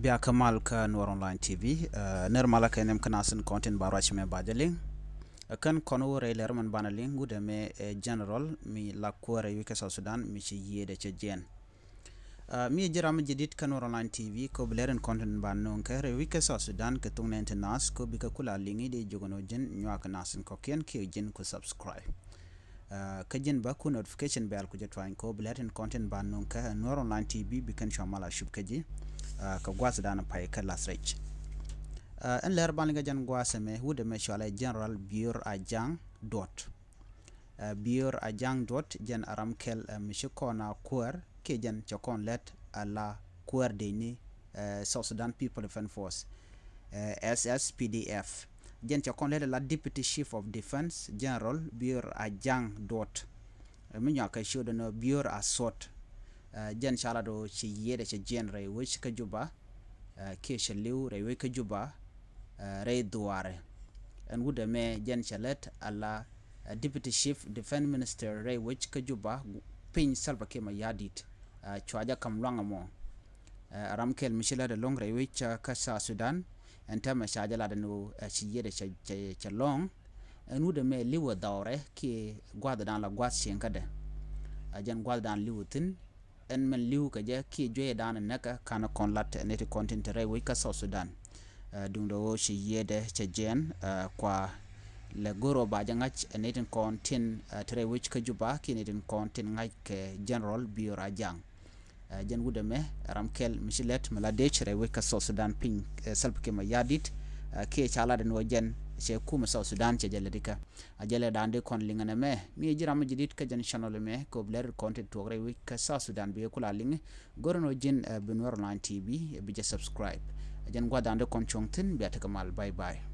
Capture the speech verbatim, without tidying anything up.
Bia kä mal kä Nuɔr Online T V. Nɛr malä kɛ nɛm kä nasin kɔn tin ba ruac mɛ ba jɛ liŋ. Kän kɔn wä rɛy lɛr mɛn banɛ liŋ wut ɛmɛ ɛ General mi la kuäär rɛy wec kä South Sudan mi ci yiëëdɛ cɛ jiɛn. Mi ji̱ ram mi jadid kä Nuɔr Online T V kɛ bi lɛr in kɔn tin ba nuŋ kɛ rɛy wec kä South Sudan kɛ thuŋ nɛn ti nath kɛ bi kɛ kula liŋ i̱ dee jogän ɔ ji̱n nyuak nasin kɔkiɛn kiɛ ji̱n ku subscribe. Kä ji̱n ba ku notification bell ku jɛ tuany kɛ bi lɛr in kɔn tin ba nuŋ kɛ Nuɔr Online T V bi kɛn cua mal a cup kä ji̱ kɛ gua̱th dan pay kä lath rɛc. Ɛn lɛr ban liŋ kɛ jɛn gua̱th ɛmɛ wut ɛmɛ cualɛ General Bior Ajang Duɔt. Bior Ajang Duɔt jɛn a ram kɛl mi ci kɔn a kuäär kiɛ jɛn cɛ kɔn lɛt a la kuäär dee ni South Sudan People Defense Force, S S P D F. Jɛn cɛ kɔn lɛt a la Deputy Chief of Defense General Bior Ajang Duɔt. Mi nyuak kɛ ciöt ɛn Bior Asot. Jɛn ca lat ɔ ci yiëëdɛ cɛ jiɛn rɛy wec kä Juba kiɛ cɛ li̱w rɛy wec kä Juba rɛy dhuaarɛ. Ɛn wut ɛmɛ jɛn cɛ lɛt a la Deputy Chief Defense Minister rɛy wec kä Juba piny Salva Kiir Mayardit. Cua jɛ kam luaŋ ɛmɔ. Ram kɛl mi ci lɛt ɛlɔ̱ŋ rɛy wec kä South Sudan. Ɛn täämɛ ca jɛ lat ɛn ɣöö ci yiëëdɛ cɛ lɔ̱ŋ. Ɛn wut ɛmɛ li̱w ɛ dhɔrɛ kiɛ gua̱th dan la gua̱th cieŋ kädɛ. A jɛn gua̱th dan li̱w thi̱n. Ɛn mɛn li̱w kɛ jɛ kiɛ juey dan näkä kan kɔn lat ni ti kɔn tin te rɛy wec kä South Sudan. Duŋdɛ ɣöö ci yiëëdɛ cɛ jiɛn kua lɛ go̱r ɔ ba jɛ ŋa̱c ni tin kɔn tin te rɛy wec kä Juba kiɛ ni tin kɔn tin ŋa̱c kɛ General Bior Ajang. Jɛn wut ɛmɛ ram kɛl mi ci lɛt mi la dec rɛy wec kä South Sudan piny Salva Kiir Mayardit. Kiɛ ca lat ɛn ɣöö jɛn cɛ kumɛ South Sudan cɛ jɛ lɛ dikä. A jɛ lɛ dan di kɔn liŋ ɛn ɛmɛ mi ji̱ ram mi jadid kä jɛn channel ɛmɛ kɛ bi lɛr kɔn ti tuɔk rɛy wec kä South Sudan bi kula liŋ. Go̱r ɛn ɣöö ji̱n bi Nuɔr Online T V bi jɛ subscribe. Jɛn gua̱th dan di kɔn cuɔ̱ŋ thi̱n bia tekɛ mal. Bye bye.